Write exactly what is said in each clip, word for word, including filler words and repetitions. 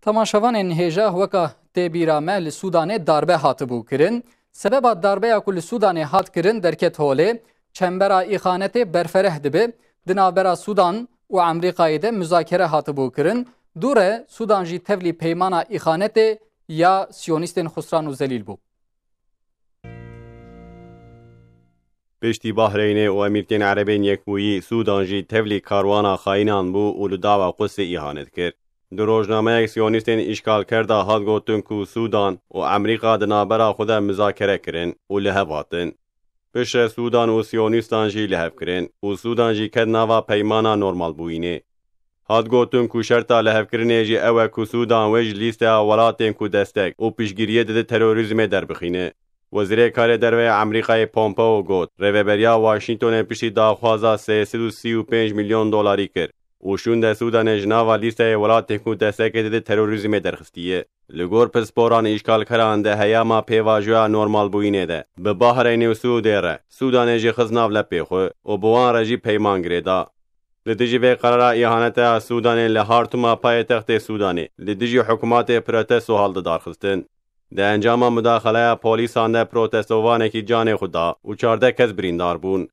Temaşevanên hêja, weka tê bîra me, li Sûdanê darbe hatibû kirin. Sebeba darbeya ku li Sûdanê hat kirin derket holê, çembera îxanetê berfereh dibe. Di navbera Sûdan û Amerîkayê de muzakere hatibû kirin. Dû re Sûdan jî tevlî peymana îxanetê ya siyonîstên xusran û zelîl bû. Piştî Bahreynê û Emîrtên Erebên Yekbûyî, Sûdan jî tevlî karwana xayînan bû û li dava Qudsê îhanet kir. Di rojnameyek siyonîstên îşgalker de hat gotin ku Sûdan û Amerîka di navbera xwe de muzakere kirin û li hev hatin. Piştre Sûdan û siyonîstan jî li hev kirin û Sûdan jî ket nava peymana normalbûyînê. Hat gotin ku şerta lihevkirinê jî ew e ku Sûdan wê ji lîsteya welatên ku destek û piştgiriyê dide terorîzmê derbixîne. Wezîrê Karê Derve ya Amerîkayê Pompeo got, Rêveberiya Washingtonê piştî daxwaza sê sed û sî û pênc milyon dolarî kir û şûnde Sûdanê ji nava lîsteyê welatên ku destekê dide terorîzmê derxistiye. Li gor pisporan, îşgalkeran di heyama pêvajoya normalbûyînê de bi Bahreynê û Sûdê re Sûdanê jî xist nav lepê xwe û bi wan re jî peyman girêda. Li dijî vê qerara îhanete ya Sûdanê li Hartûma paytextê Sûdanê li dijî hikûmatê protesto hal didarxistin. Di encama mudaxaleya polîsan de protestovanekî canê xwe da û çardeh kes birîndar bûn.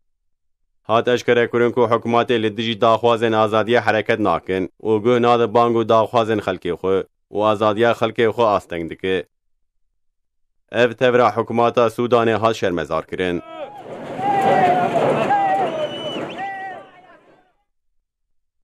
Hat eşkerekirin ku hikûmatê li dijî daxwazên azadiyê hereket nakin û guh nadin bang û daxwazên xelkê xwe û azadiya xelkê xwe asteng dike. Ev tevra hikûmata Sûdanê hat şermezar kirin.